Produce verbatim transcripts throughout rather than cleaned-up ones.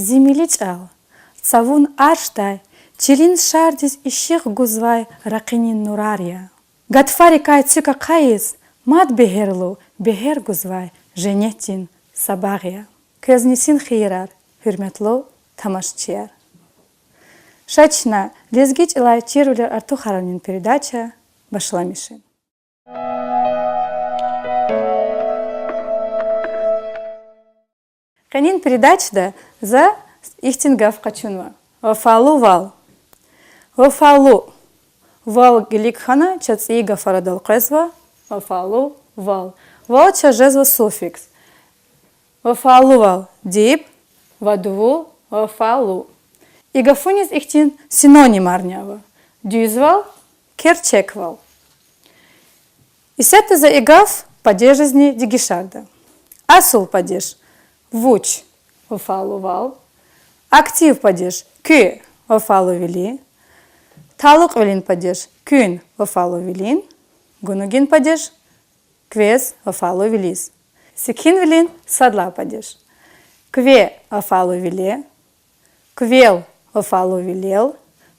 Зи мили чӀал, цавун аршдай, чилин шардиз ишигъ гузвай ракъинин нурар я. Гатфарикай цуьк ахъайиз, мад бегьерлу бегьер гузвай женнетдин са багъ я. Квез нисин хийирар, гьуьрметлу тамашачияр! Ша чна лезги чӀалай чирвилер артухарунин передача башламишин. Къенин передачада за ихьтин гаф къачунва: вафалу вал. Вафалу вал гилиг хьана, чаз цӀийи гаф арадал къвезва: вафалу вал. Вал чаз жезва суффикс. Вафалувал диб, вадву, вафалу. И гафуниз ихьтин синонимарни ава: дуьзвал, керчеквал. Исятда за и гаф падежризни дегишарда. Асул падеж: вуч, вафалувал. Актив падеж: куь, вафалувили. Талукьвилин падеж: куьн, вафалувилин. Гунугин падеж: квез, вафалувилиз. Секинвилин сад лагьай падеж: кве, вафалувиле. Квел, вафалувилел.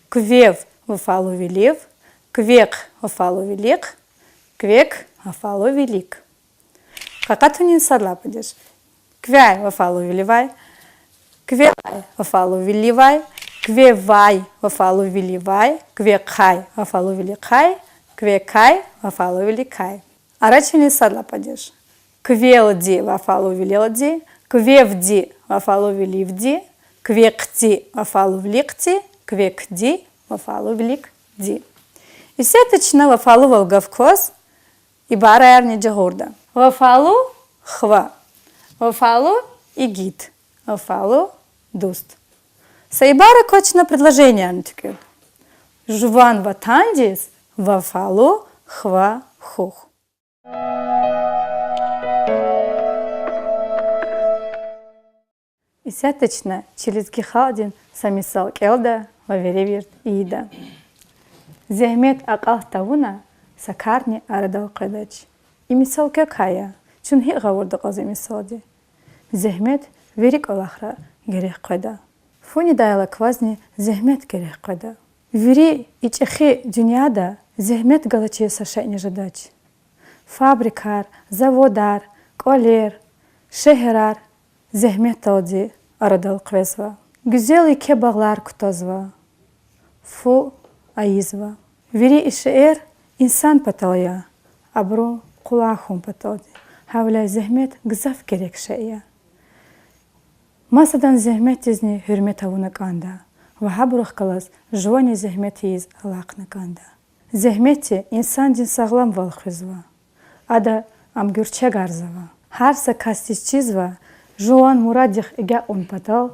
Квев, вафалувилив. Квехъ, вафалувилихъ. Квек, вафалувилик. Къакъатунин сад лагьай падеж: квяй, вафалувиливай. Квелай, вафалувиливай. Квевай, вафалувиливай. Квехъай, вафалувилихъай. Квекай, вафалувиликай. Арачирин сад лагьай падеж: квелди, вафалувилелди. Квевди, вафалувиливди. Квехъди, вафалувилихъди. Квекди, вафалувиликди. Исятда чна вафалувал гаф кваз ибараярни жагъурда. Вафалу хва. Вафалу игит. Вафалу дуст. Са ибара кваз чна предложениярни туькӀуьр. Жуван ватандиз вафалу хва хьухь. Исятда чна чи лезги халкьдин са мисал кӀелда ва веревирд ийида. Зегьмет акьалт тавуна, са карни арадал къведач. И мисал квекай я, чун гьикӀ гъавурда кьаз и мисалди? Зегьмет вири кӀвалахра герек къведа. Фу недайла квазни зегьмет герек къведа. Вири и чӀехи дуьньяда зегьмет галачиз са шейни жедач. Фабрикар, заводар, кӀвалер, шегьерар зегьметдалди арадал къвезва. Гуьзел еке багълар кутазва, фу ийизва. Вири и шейэр инсан патал я, абурун къулай хьун паталди. Гьавиляй зегьмет гзаф герек шей я. Масадан зегьметдизни гьуьрмет авуна кӀанда ва гьабурухъ галаз жувани зегьмет ийиз алахъна кӀанда. Зегьметди инсандин сагъламвал хуьзва. Ада ам гуьрчегарзава. Гьар са касдиз чизва жуван мураддихъ агакьун патал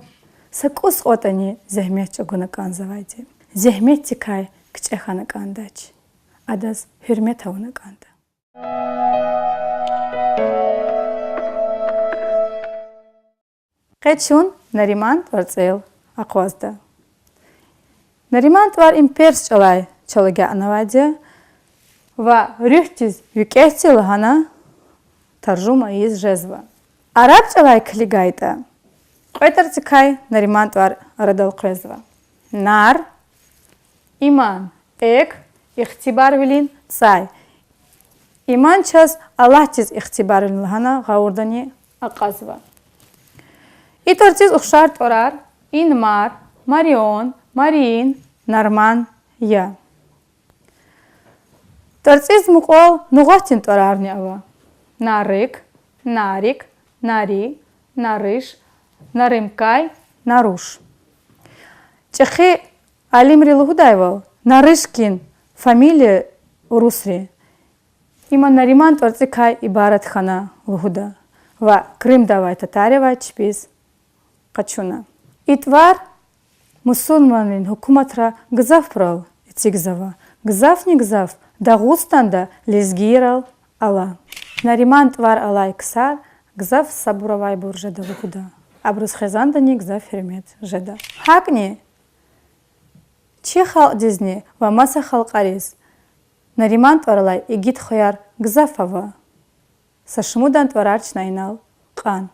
са кӀус кьватӀани зегьмет чӀугуна кӀанзавайди. Зегьметдикай кичӀе хьана кӀандач. Адаз гьуьрмет авуна кӀанда. Къе чун Нариман тӀварцӀел акъвазда. Нариман тӀвар им перс чӀалай чал агакьнавайди я ва руьгьдиз викӀегьди лагьана таржума ийиз жезва. Араб чӀалай килигайтӀа, кьве тӀварцӀикай Нариман тӀвар арадал къвезва: нар, иман, экв, ихтибарвилин цӀай. Иман чаз Аллагьдиз ихтибарвилин лагьана гъавурдани акьазва. И тӀварцӀиз ухшар тӀварар: инмар, марион, мариин, нарман я. ТӀварцӀиз мукьвал нугъатдин тӀварарни ава: нарик, нарик, нари, нариш, наримкай, наруш. ЧӀехи алимри лугьудайвал, Нарышкин фамилия урусри има Нариман тӀварцӀикай ибарат хьана лугьуда ва Крымда авай татаривай чпиз къачуна. И тӀвар мусурманрин гьукуматра гзафбурал эцигзава, гзафни-гзаф Дагъустанда лезгийрал ала. Нариман тӀвар алай ксар гзаф сабур авайбур жеда лугьуда. Абуруз хизандани гзаф гьуьрмет жеда. ГьакӀни чи халкьдизни ва маса халкьариз Нариман тӀвар алай игит хваяр гзаф ава. Са шумудан тӀварар чна инал кьан.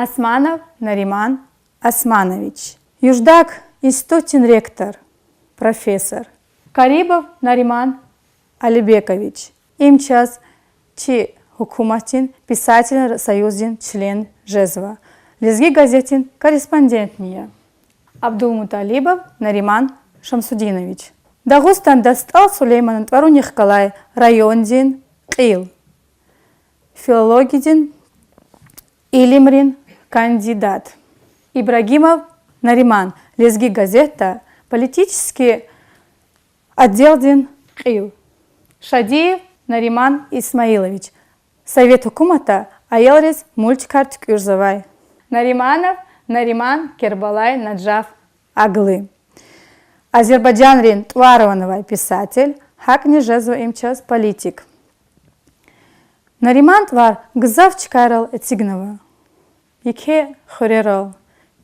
Османов Нариман Османович, Юждак институтдин ректор, профессор. Карибов Нариман Алибекович, им чаз чи гьукуматдин писателрин союздин член жезва, Лезги газетдин корреспондентни я. Абдулмуталибов Нариман Шамсудинович, Дагъустанда СтӀал Сулейманан тӀварунихъ галай райондин кьил, филологиядин илимрин кандидат. Ибрагимов Нариман, Лезги газетда политический отделдин кьил. Шадиев Нариман Исмаилович, совет гьукуматда аялриз мультикар туькӀуьрзавай. Нариманов Нариман, Кербалай Наджаф агли. Азербайжанрин тӀвар-ван авай писатель, гьакӀни жезва им чаз политик. Нариман тӀвар гзаф чкайрал эцигнава. Еке хуьрерал,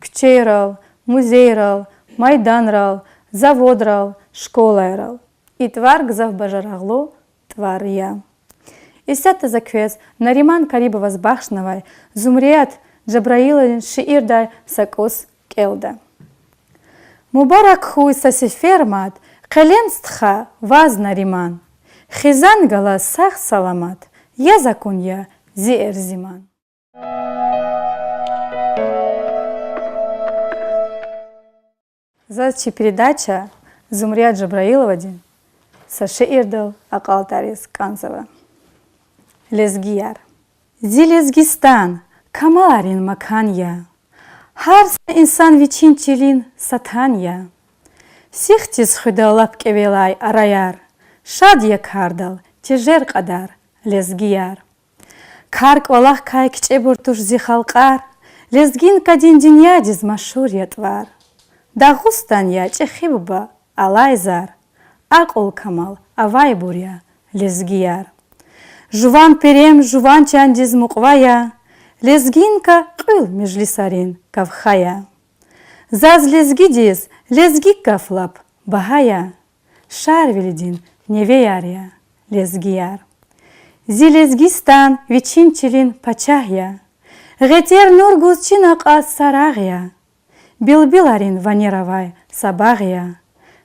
куьчейрал, музейрал, майданрал, заводрал, школайрал. И тӀвар гзаф бажарагълу тӀвар я. Исятда за квез Нариман Карибоваз бахшнавай Зумрият Жабраиловадин шиирдай са кӀус кӀелда. Мубарак хьуй са сефер мад, къелем стха ваз, Нариман. Хизан галаз сагъ-саламат яз акун я зи Эрзиман. Заз чи передача Зумрият Жабраиловадин са шиирдал акьалтӀариз кӀанзава. Лезгияр. Зи Лезгистан камалрин макан я. Гьар са инсан вичин чилин са тан я. Сихдиз хуьда лап кӀевелай араяр, шад я кардал тежер кьадар, лезгияр. Кар кӀвалахкай кичӀебур туш зи халкьар, лезгинкадин дуьньядиз машгьур я тӀвар. Дагъустан я чӀехи буба, алай зар, акьул-камал авайбур я лезгияр. Жуван перем жуван чандиз мукьва я, лезгинка кьуьл межлисарин кавха я. Заз лезгидиз лезги гаф лап багьа я, Шарвилидин невеяр я лезгияр. Зи Лезгистан вичин чилин пачагь я, гъетер нур гуз чина кьаз сарагъ я, билбиларин ванер авай са багъ я,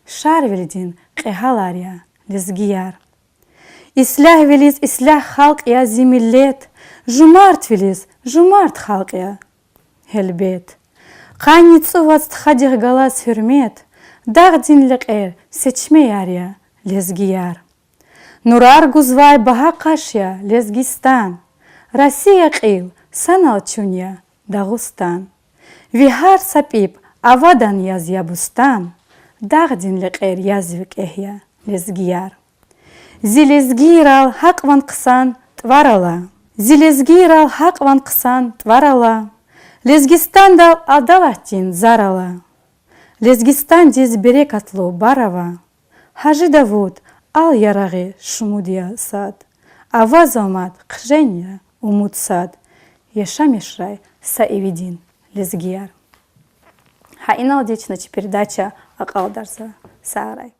Шарвилидин кьегьалар я лезгияр. Ислягьвилиз ислягь халкь я зи миллет, жумартвилиз жумарт халкь я гьелбет. Къанни цӀувад стхадихъ галаз гьуьрмет, дагъдин лекьер, сечмеяр я лезгияр. Нурар гузвай багьа къаш я Лезгистан, Россия кьил санал чун я Дагъустан. Ви гьар са пӀипӀ авадан яз я бустан, дагъдин лекьер яз викӀегь я лезгияр. Зи лезгийрал гьакьван хъсан тӀвар ала, зи лезгийрал гьакьван хъсан тӀвар ала, Лезгистандал адалатдин зар ала, Лезгистандиз берекатлу бар ава. Гьажи Давуд, ал ярагъи шумуд я сад, авазва мад хъжен я умуд сад, яшамишрай са ивидин лезгияр. Гьа иналди чна чи передача акьалдарзава. Сагърай.